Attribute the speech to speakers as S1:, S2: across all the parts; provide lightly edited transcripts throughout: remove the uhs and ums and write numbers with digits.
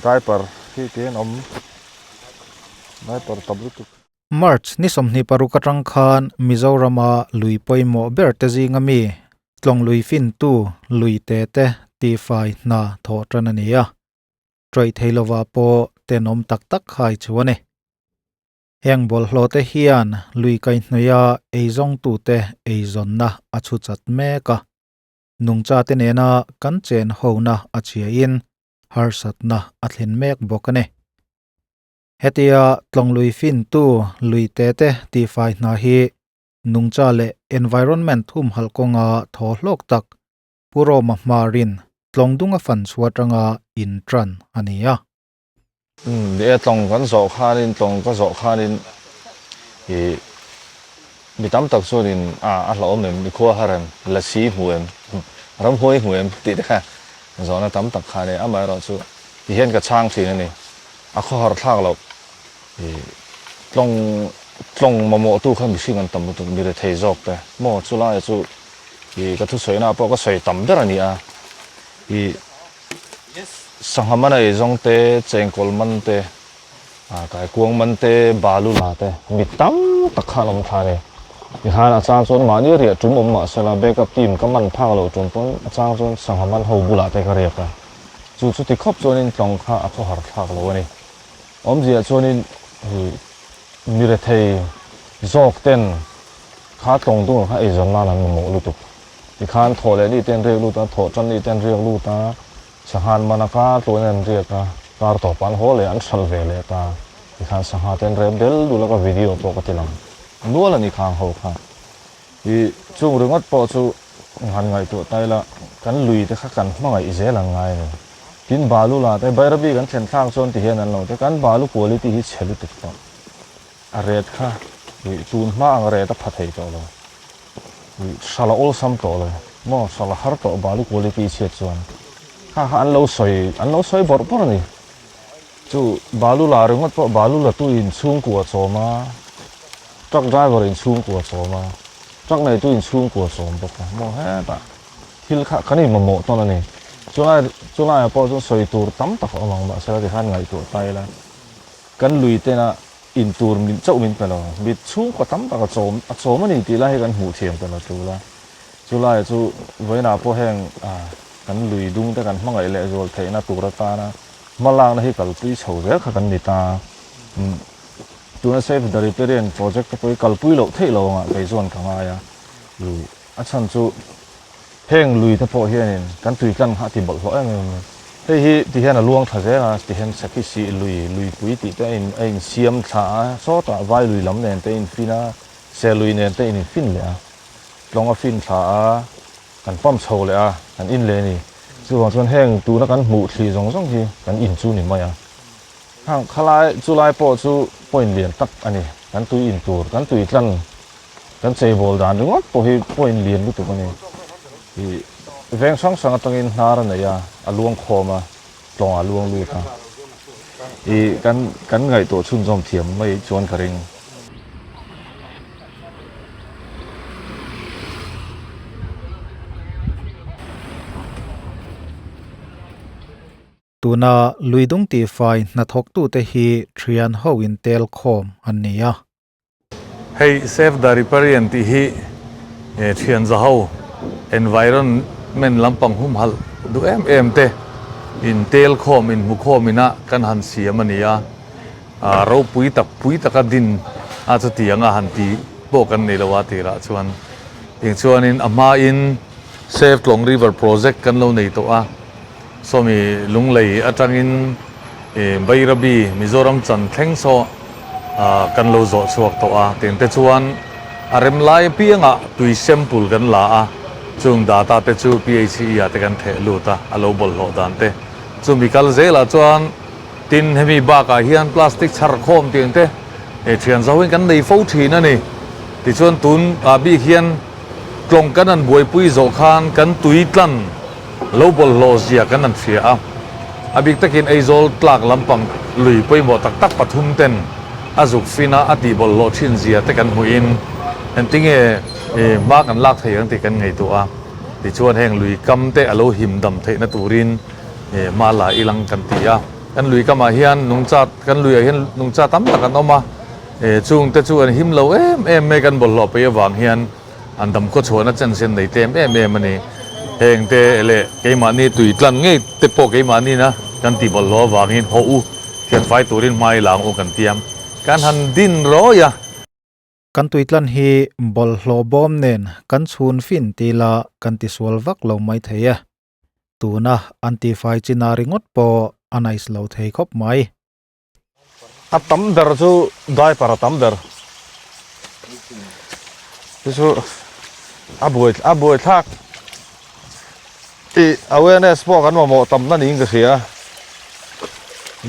S1: Diaper khi ti hian awm diaper tam lutuk.
S2: March ni 26 atang khan Mizorama lui pawimawh ber te zinga mi Tlawng lui fintu lui te te tifai hna thawh tan a ni a. Ṭawih thei lova pawh tenawm tak tak khai chu a ni. Heng bawlhhlawh te hian lui kaihhnawih a eizawngtute eizawnna a chhu chat mek a. Nungchate nena kan chen hona a chhiain harsatna a thlen mek bawk a ni. Hetia Tlawng lui fintu lui te te tihfai hna hi nungcha leh environment humhalh kawnga thaw hlawk tak Pu Roma hmarin Tlawng dunga fan chhuah atanga intran a ni a.
S1: Umm, e tlawng kan zawh khanin, tlawng ka zawh khanin i mi tam tak chuanin a a hlauhawm em, i khua har em, lasi hmu em, ramhuai hmu em tih te kha zawhna tam tak kha a ni. Amaherawhchu ti hian ka chhang thin a ni. A khawhar thlak loh i tlawng tlawng mamawhtu kha mihring an tam lutuk, mi rethei zawk te maw chulaia chu i ka thusawihnah pawh ka sawi tam ber a ni a, i Sangha man a eizawng te, chengkawl man te, kaikuang man te, balu la te, mi tam tak kha an awm thla a ni. Tikhan a chang chuan mahni riah tum awm mah sela backup team ka man phak loh tum pawn a chang chuan sangha man ho bulah te ka riak a. Chu chuti khawp chuanin tlawng kha a khawhar thlak lo a ni. Awmzia chuanin mi rethei zawk ten kha tlawng dungah kha eizawn nan an mamawh lutuk. Tikhan thawh leh ni te an riak lut a, thawh tan ni te an riak lut a, sangha an man a, kar tluan in an riak a, kar tawpah an haw leh a, an hralh ve leh ta. Tikhan sangha te an rep del dul a, ka video pawh ka ti lang nual a ni khang ho kha. I chung ringawt pawh chu han ngaihtuah ta ila, kan lui te kha kan hmangaih zel ang ngai a ni. Tin balu la te, Bairabi kan thlen thlak chuan ti hian an lo te, kan balu quality hi chhe lutuk tawh. A ret kha i tun hma ang ret a pha thei tawh lo. I hralh a awlsam tawh lo maw, hralh a har tawh balu quality chhiat chuan kha kha an lo sawi an lo sawi bawrh bawrh a ni. Chu balu la ringawt pawh balu la tu in chhungkua chawm a, truck driver in chhungkua chawm a, truck neitu in chhungkua chawm bawk a maw hetah thil kha kan inmamawh tawn a ni. Chulai chulaiah pawh chuan sawi tur tam tak a awm ang mahse tikhan ngaihtuah ta ila kan lui tena in tur min chauh min pe lo, mit chhungkaw tam tak a chawm a chawm a ni tih lai hi kan hmuh thiam ta lo tul a, chu laiah chu vawiinah pawh heng kan lui dung te kan hmangaih leh zual theihna tur atana hmalakna hi kalpui chho zel kha kan ni ta. Tuna Save the Riparian project te pawh hi kalpui loh theih lo angah kei chuan ka ngai a, a chhan chu Heng lui te pawh hianin kan tui tlang kha a ti bawlhhlawh em em a, hei hi ti hian a luang thla zel a, ti hian sakhi sih lui, luipui tih te a in a insiam thla a, sawtah vai lui lam nen te a infin a, se lui nen te a in fin leh a, tlawng a fin thla a, kan pump chho leh a, kan in leh a ni. Chuvang chuan heng tuna kan hmuh thli zawng zawng hi kan in chu ni mai a, hang khalai chulai pawh chu point lian tak a ni, kan tui in tur, kan tui tlang Kan cheibawl dan ringawt pawh hi point lian lutuk a ni. Ih veng hrang hrang atangin hnar a nei a, a luang khawm a, tlawngah a luang lut a. Ih kan kan ngaihtuah chhunzawm thiam mai chuan ka ring.
S2: Tuna Luidung tihfai hnathawktute hi thian ho intel khawm an ni a.
S3: Hei Save the Riparian tih hi thian za ho environment lampang humhalh duh em em te in tel khawm in hmu khawm ina kan han siam a ni a, ropui tak pui taka din a chutiang a han ti pawh kan nei lo a tirah chuan tiang chuanin a hmain Save Tlawng River Project kan lo nei tawh a, sawmi Lunglei atangin Bairabi Mizoram chan thleng saw kan lo zawh chhuak tawh a, tengte chuan a rem lai apiangah tui sample kan la a, chung data te chu PHE ah te kan theh lut a, a lo bawlhhlawh dan te chumi kal zelah chuan tin hemi bakah hian plastic chhar khawm tih ang te thian zoin kan nei fo thin a ni. Tichuan tun ah bik hian tlawng kan han buaipui zawh khan kan tui tlan lo bawlhhlawh zia kan han hria a, a bik takin Aizawl tlak lampang lui pawimawh tak tak pathum ten a zuk fin a, a tih bawlhhlawh thin zia te kan hmuhin engtinge hma kan lak thei ang tih kan ngaihtuah a, tichuan heng lui kam te a lo him dam theihna turin hma la ilang kan ti a. Kan lui kamah hian nungcha kan luiah hian nungcha tam tak an awm a, chungte chu an him lo em em mai kan bawlhhlawh peih avang hian an dam khaw chhuahna chansen nei tlem em em a ni. Heng te leh keimahni tui tlan ngei te pawh keimahniina kan tih bawlhhlawh avangin haw u thianfai turin hma i lang u kan tiam kan han din rawi a.
S2: Kan tuitlan hi bawlhhlawh bawm nen kan chhun fin ti la kan tisual vak lo mai thei e. Tuna an tifai china ringawt pawh a nice lo thei khawp mai.
S1: A tam ber chu diaper a tam ber. Chu chu a buai a buai thlak. Ih awareness pawh kan mamawh tamna niin ka hria.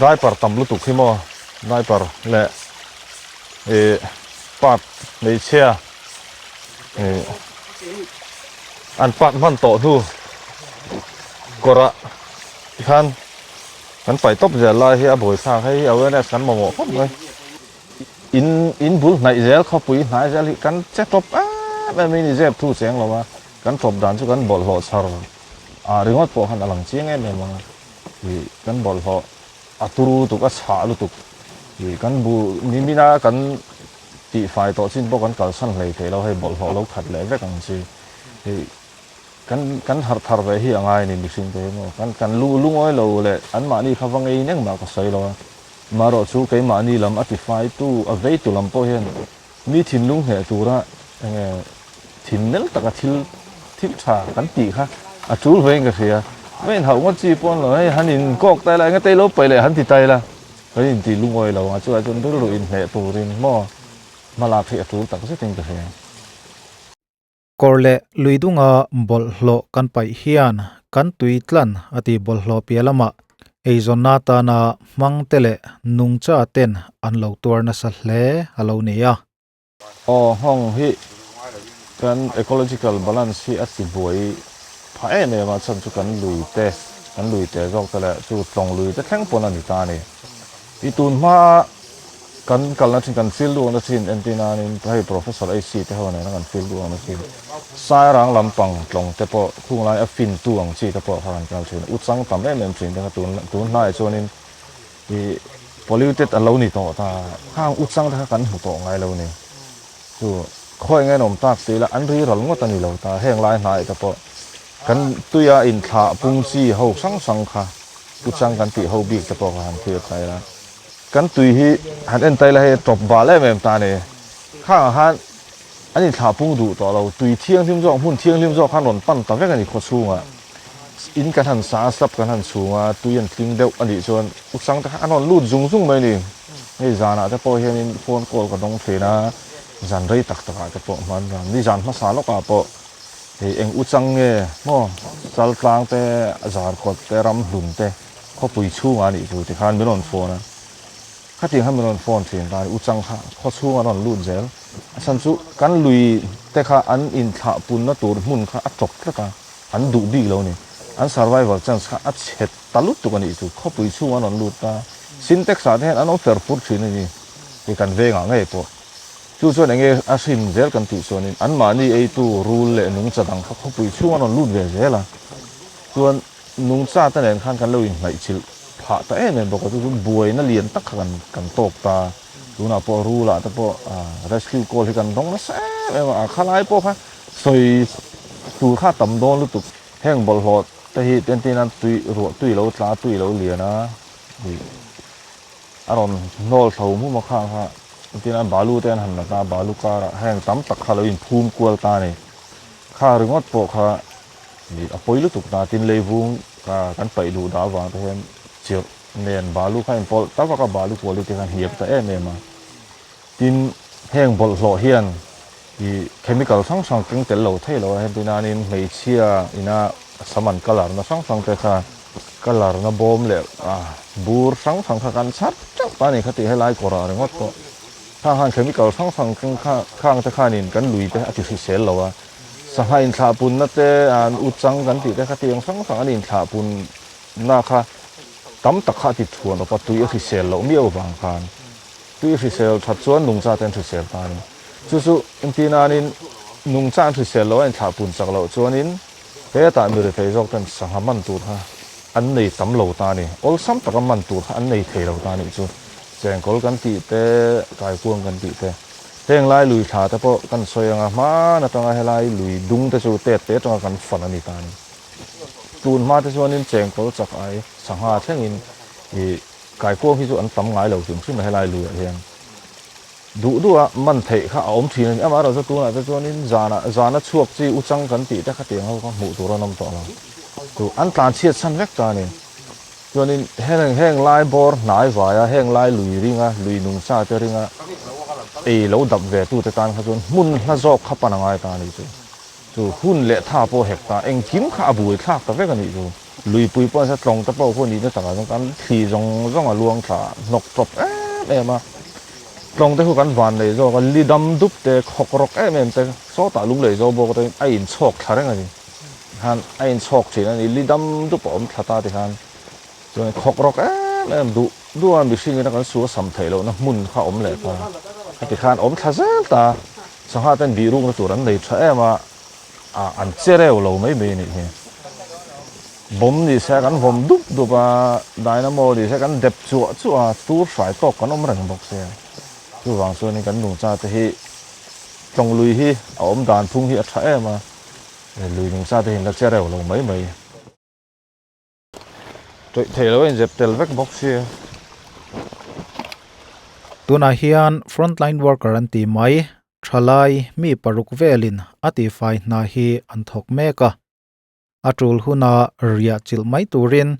S1: Diaper tam lutuk hi maw diaper leh ih part hmeichhia ih an part hman tawh hnu kawrah tikhan kan paih tawp zel lai hi a buaithlak hei hi awareness kan mamawh khawp mai. In in bul hnaih zel khawpui hnai zel hi kan che tawp em em in i zep thu cheng lo a. Kan tawp dan chu kan bawlhhlawh chhar ah ringawt pawh khan a lang chiang em em ang a, ih kan bawlhhlawh a turu lutuk a chhah lutuk ih kan bu nimina kan tihfai tawh chin pawh kan kalsan hlei thei lo hei bawlhhlawh lo khat leh vek ang chi ih kan kan harh thar ve hi a ngai a ni mihring te hi maw kan kan lu lungawi lo leh anmahni kha va ngei in engmah ka sawi lo a marawh chu keimahni lam a tifai tu a vei tu lam pawh hian Mi thinlung hneh tura enge thin nel taka thil thil tha kan tih kha a tul vein ka hria. Ka inhauh ngawt chi pawh an lo hei han in kawk ta ila enge te ilo paih leh han ti ta ila kan inti lungawi lo ang a chuvah chuan rilru inhneh turin maw hmalak hi a tul tak zetin ka hria.
S2: Kawr leh lui dunga bawlhhlawh kan paih hian kan tui tlan a tih bawlhhlawh piah lamah eizawnna atana hmangte leh nungcha ten an lo tuar nasa hle a lo ni a.
S1: Aw nghawng hi kan ecological balance hi a ti buai phah em em a, chhan chu kan lui te, kan lui te zawk te leh chu tlawng lui te thleng pawn a ni ta a ni. I tun hmaa Kan kalna thin, kan field duhna thin entir nanin hei Professor AC te ho nena kan field duhna thin Sairang lampang tlawng te pawh khunglai a fin tu ang chi te pawh kha kan kal thin. U chang tam em em thin te kha tun tun hnaiah chuanin ih polluted a lo ni tawh ta khang u chang te kha kan hmu tawh ngai lo ni. Chu khawi nge an awm tak si la an ri ral ngawt a ni lo ta heng lai hnaiah te pawh kan tuia inthlah pung chi ho hrang hrang kha u chang kan tih ho bik te pawh kha han thlir ta ila. Kan tui hi han en ta ila hei a tawp bal em em ta a ni. Khangah khan an inthlah pung duh tawh lo, tui thianghlim zawk, hmun thianghlim zawk khan rawn pan ta vek a ni khawchhungah. In kan han sa a, slab kan han chhung a, tui an tling deuh a nih chuan uchang te kha an rawn lut zung zung mai a ni. Hei zanah te pawh hianin phone call ka dawng thin a, zan rei tak takah te pawh hman zan, ni zan hmasa lawkah pawh hei eng uchang nge maw chaltlang te, zarkawt te, ramhlun te, Khawpui chhungah a nih chu tikhan min rawn phone a, khatiang khan min rawn phone thin ta a ni, Uchang kha khaw chhungah a rawn lut zel, a chhan chu kan lui te kha an inthlah punna tur hmun kha a tawp tlat a, an duh bik lo a ni, an survival chance kha a chhe ta lutuk a nih chu, khawpui chhungah an rawn lut ta, Sintex ah te hian an awm fer fur thin a ni, hei kan vengah ngei pawh. Chu chuan enge a hrin zel kan tih chuanin anmahni eitu rul leh nungcha dang kha khawpui chhungah an rawn lut ve zel a, chuan Nungcha te nen khan kan lo inhnaihchilh phah ta em em bawk a, chu chu buaina lian tak kha kan kan tawk ta. Tunah pawh Rula te pawh rescue call hi kan dawng nasa em em a, a khalai pawh kha sawi tur kha a tam dawn lutuk. Heng bawlhhlawh te hi entirna tui ruah tui lo tla tui lo lian a, ih a rawn hnawl thlo hmum a khang kha entirna balu te an han la ta, balu karah heng tam tak kha lo inphum kual ta a ni. Kha ringawt pawh kha Ih a pawi lutuk ta tin leivung ka kan paih duh dah avang te hian chirh nen balu kha inpawlh ta vak a balu quality kha hniam ta em em a. Tin heng bawlhhlawh hian ih chemical hrang hrang keng tel lo thei lo a heti nanin hmeichhia ina sam an colour na hrang hrang te kha colour na bawm leh bur hrang hrang kha kan chhar teuh ta a ni kha tih helai kawrah ringawt pawh khang khan chemical hrang hrang keng kha khang te khanin kan lui te a ti hrisel lo a. Sangha inthlahpunna te, an u chang kan tih te kha tiang hrang hrang an inthlahpunna kha tam tak kha a ti thuan awp a, tui a hrisel loh miau vang khan tui hrisel that chuan nungcha te an hrisel ta a ni. Chu chu engtin nanin nungcha an hrisel loh a inthlahpun chak loh chuanin hetah mi rethei zawk ten sangha man tur kha an nei tam lo ta a ni. Awlsam taka man tur kha an nei thei lo ta a nih chu. Chengkawl kan tih te, kaikuang kan tih te, heng lai lui thla te pawh kan sawi anga hman atanga helai lui dung te chu tet te atanga kan fan a ni ta a ni. Tun hma te chuanin chengkawl chak ai sangha thlengin ih kaikuang hi chu an tam ngai lo hrim hrim a helai luiah hian. Duh duha man theih kha a awm thin a ni. Amaherawhchu tunah te chuanin zanah zana chhuak chi uchang kan tih te khatiang ho kha hmuh tur an awm tawh lo. Chu an tlan chhiat chhan vek ta a ni. Chuanin heng heng lai bawr hnai vaia heng lai lui ringa lui nungcha te ringa ei lo dap ve tute tan kha chuan hmun hla zawk kha pan a ngai ta a ni chu. Chu hun leh tha pawh hek ta engkim kha a buai thlak ta vek a nih chu. Luipui pawh nasa tlawng te pawh khu nihna takah chuan kan thli zawng zawng a luang thla hnawk tawp em em a. Tlawng te khu kan van nei zawk a, li dam dup te, khawk rawk em em te, sawtah lung lei zo bawk te a inchhawk thla reng a ni. Khan a inchhawk thin a ni, li dam dup a awm thla ta ti khan chuan khawk rawk em em duh duh a mihringin a kan su a sam theih lohna hmun kha a awm leh ta. Heti khan awm thla zel ta, sangha ten bihrukna tur an nei tha em a. Ah an che reuh lo mai mai a nih hi. Bomb ni se kan vawm dup dup a, dynamo ni se kan dep chuah chuah a, tur hrai tawk kan awm reng bawk sia. Chuvang chuanin kan nungcha te hi tlawng lui hi a awm dan phung hi a tha em a, lui nungcha te hi an la che reuh lo mai mai. Tawih thei lo a inzep tel vek bawk sia.
S2: Tunah hian frontline worker an tih mai, thalai mi paruk velin a tihfai hna hi an thawk mek a. A tul huna riah chilh mai turin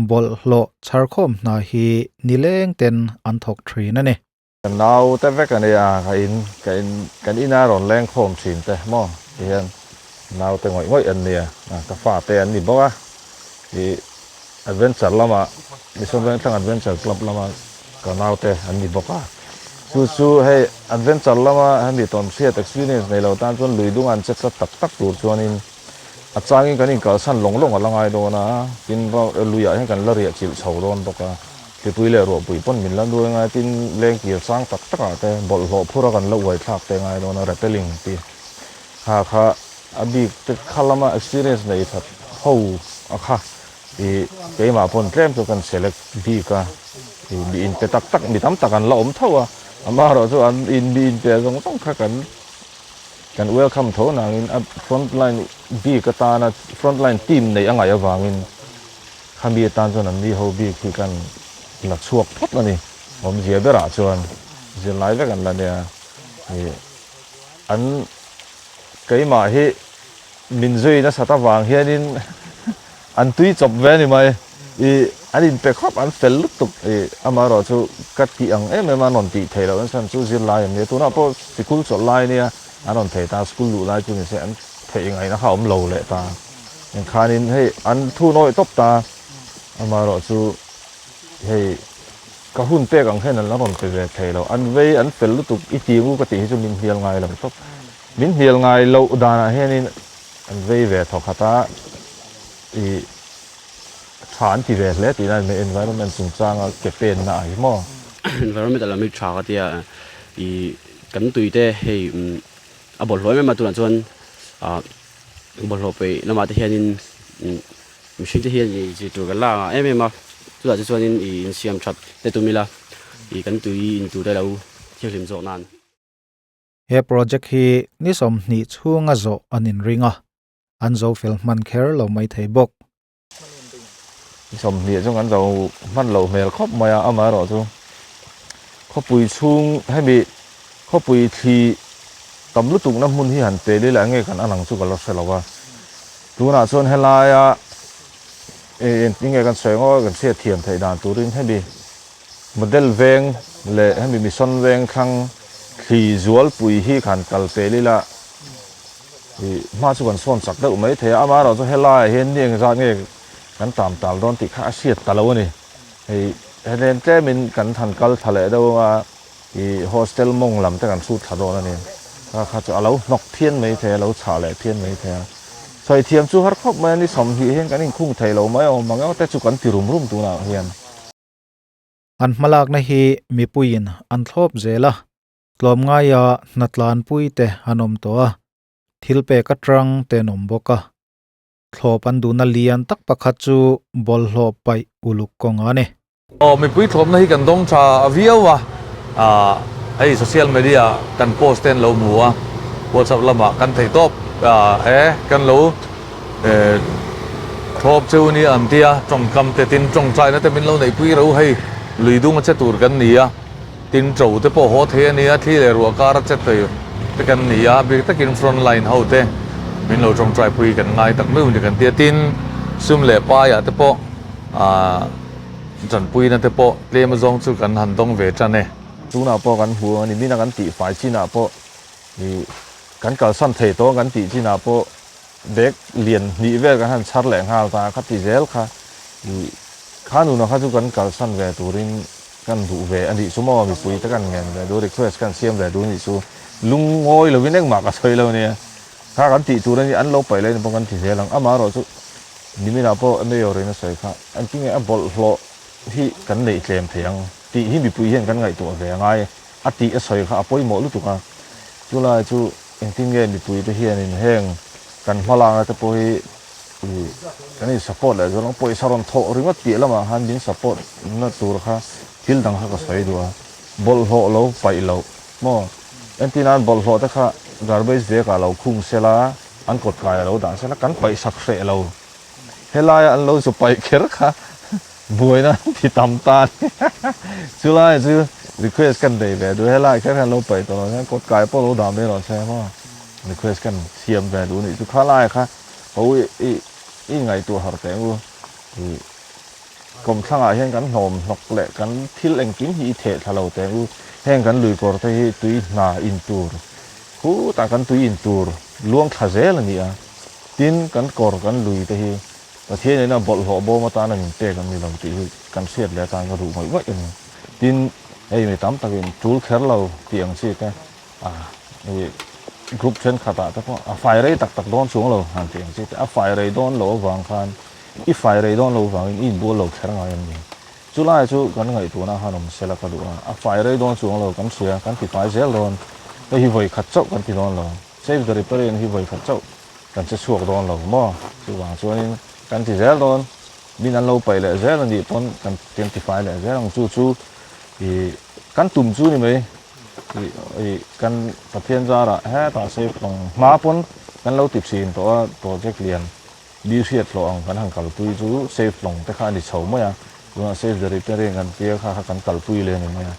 S2: bawlhhlawh chharkhawm hna hi nileng ten an thawk thin a ni.
S1: Ka nau te vek a nia, ka in, ka in, kan ina rawn leng khawm thin te maw ti hian nau te ngawih ngawih an nia, ka fa te an ni bawk a, ih adventure lama Mission Vengthlang Adventure Club lama ka nau te an ni bawk a, chu chu hei adventure lama hemi tawn hriat experience nei lo tan chuan lui dung an che tlat tak tak tur chuanin a changin kan inkalsan lawng lawng a la ngai dawn a, tin luiah hian kan la riah chilh chho dawn bawk a. Hlipui leh ruahpui pawn min la nuai ngai tin lengkir sang tak tak ah te bawlhhlawh phur a kan la uai thlak te ngai dawn a rappelling ti kha kha a bik te kha lama experience nei that ho a kha ih keimah pawn tlem chu kan select bik a ih mi in pe tak tak mi tam tak an la awm tho a amaherawh chu an in mi in pe zawng zawng kha kan kan welcome tho nangin a front line bik atana front line team neih a ngaih avangin. Khami atan chuan an ni ho bik hi kan la chhuak phawt a ni. Awmzia berah chuan zirlai vek an la nia. Ih an keimah hi min zui nasat avang hianin an tui chawp ve a ni mai. Ih an inpe khawp an fel lutuk. Ih amaherawhchu ka tih ang em em a an rawn tih theih loh nasa chu zirlai an nia. Tunah pawh sikul chawlh lai nia an rawn thei ta, school luh lai chu ni se an theih ngaihna kha a awm lo leh ta. Engkhanin hei an thu nawih tawp ta, amaherawh chu hei ka hun pek ang hian an la rawn pe ve thei lo, an vei an fel lutuk i ti ngu ka tih hi chu min hnial ngai lo tawp, min hnial ngai loh danah hianin an vei ve thawk khat a, ih tha an ti ve hle tih na environment chungchanga ke penna ah hi maw.
S4: Environment a lam hi tha ka tia ih kan tui te hei a bawlhhlawh em em a tunah chuan ah. Bawlhhlawh peih lamah te hianin mihring te hian ih zir tur kan la ngah em em a chutah te chuanin ih insiam that te tum ila ih kan tui in tur te lo thianghlim zawk nan.
S2: He project hi ni 20 chhunga zawh an inring a, an zo fel hman kher lo mai thei bawk.
S1: Ni 20 chu kan zo hman loh hmel khawp mai a, amaherawhchu khawpui chhung hemi khawpui thli tam lutukna hmun hi han pel ila enge kan an ang chu ka la hre lo a, tunah chuan helaia eng nge kan sawi ang aw kan hriat thiam theih dan turin hemi model veng leh hemi mission veng thlang thli zualpui hi khan kal pel ila. Ih hma chu kan sawn chak deuh mai thei a, amaherawhchu helaiah hian ni engzat nge kan tam tal dawn tih kha a hriat ta lo a ni. Hei helen tlemin kan han kal thla leh deuh anga ih hostel mawng lam te kan hrut thla dawn a ni. Kha kha chu a lo hnawk phian mai thei a, a lo chhah leh phian mai thei a. Sawi thiam chu har khawp mai a, ni 20 hian kan inkhung thei lo mai awm ang emaw te chu kan ti rum rum tunah hian.
S2: An hmalakna hi mipuiin an thlawp zel a, Tlawmngaia hnatlanpui te an awm tawh a, thil pek atang te an awm bawk a. Thlawp an duhna lian tak pakhat chu bawlhhlawh paih uluk kawng a ni.
S3: Aw, mipui thlawpna hi kan dawng tha viau a, hei social media kan post te an lo hmu a, WhatsApp lamah kan thei tawp e, kan lo thlawp cheu nia an ti a, tawngkam te tin tawngtaina te min lo neihpui ro hei lui dung a che tur kan ni a, tin to te pawh haw thei a nia, thli leh ruah kar a che thei te kan ni a, bik takin front line ho te min lo tawngtaipui kan ngai tak meuh ni kan ti a, tin sum leh paiah te pawh ahh. Chanpuina te pawh tlem azawng chu kan han dawng ve tan e.
S1: Tunah pawh kan hmu ang a ni. Mina kan tih fai chinah pawh ih kan kalsan thei tawh kan tih chinah pawh bag lian hnih vel kan han chhar leh nghal ta kha ti zel kha ih kha nuna kha chu kan kalsan ve turin kan duh ve a nih chu maw mipui te kan ngen ve duh request kan siam ve duh a nih chu lungawi lovin engmah ka sawi lo nia kha kan tih tur a ni an lo paih leh ni pawh kan ti zel ang amaherawh chu Niminah pawh Mayor in a sawi kha, engtinge a bawlhhlawh hi kan neih tlem thei ang tih hi mipui hian kan ngaihtuah ve a ngai a tih a sawi kha a pawimawh lutuk a. Chulai chu engtinge mipui te hianin heng kan hmalakna te pawh hi kan in support leh zual ang, pawisa rawn thawh ringawt piah lamah khan min support na tur kha thil dang kha ka sawi duh a, bawlhhlawh lo paih loh maw? Entirnan bawlhhlawh te kha garbage bag ah lo khung sela, An kawt kai a lo dah sela kan paih sak hreh lo. Helaia an lo zu paih kher kha buaina an ti tam ta a ni. Chulai chu request kan nei ve duh helai kher khan lo paih tawh lo hian kawt kai pawh lo dah mai rawh se maw. Request kan siam ve duh nih chu khalai kha ho i i ngaihtuah harh teh ang u. I kawmthlangah hian kan hnawm hnawk leh kan thil engkim hi i theh thla lo teh ang u. Heng kan lui kawr te hi tui hna in tur Khutah kan tui in tur luang thla zel a ni a, tin kan kawr kan lui te hi Pathian ina bawlhhlawh bawm atana min pek an ni lo tih hi kan hriat leh atan ka duh ngawih ngawih a ni. Tin, hei mi tam takin tul kher lo tih ang chi te a i group thenkhatah te pawh a fai rei tak tak dawn chuang lo han tih ang chi te, a fai rei dawn lo avang khan i fai rei dawn lo avangin i inbual lo kher ngai an ni. Chu lai chu kan ngaihtuahna han awm sela ka duh a, a fai rei dawn chuang lo kan hria, kan ti fai zel dawn. Hei hi vawi khat chauh kan ti dawn lo, Save the Riparian hi vawi khat chauh kan che chhuak dawn lo maw? Chuvang chuanin kan ti zel dawn, min an lo paih leh zel a nih pawn kan kan ti fai leh zel ang chu chu ih kan tum chu ni mai ih ih kan Pathian zarah hetah Save lawng hma pawn kan lo ti thin tawh a project lian. Mi hriat hlawh ang kan han kalpui chu safe lawng te kha a ni chho mai a, tunah safe the repairing kan tia kha kha kan kalpui leh a ni mai a,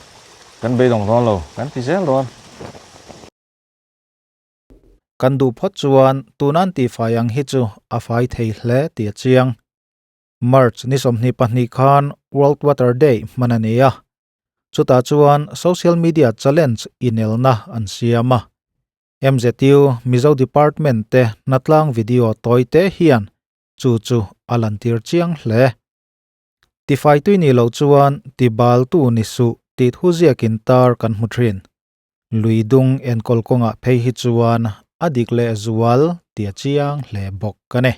S1: kan beidawng dawn lo, kan ti zel dawn.
S2: Kan duh phawt chuan tunan tihfai ang hi chu a fai thei hle tih a chiang. March ni 22 khan World Water Day hman a ni a, chutah chuan social media challenge inelna an siam a. MZU Mizo Department te hnatlang video tawi te hian chu chu a lantir chiang hle. Tifaitui nih loh chuan tibaltu ni suh tih thu ziakin tar kan hmu thin. Lui dung enkawl kawngah phei hi chuan a dik leh zual tih a chiang hle bawk a ni.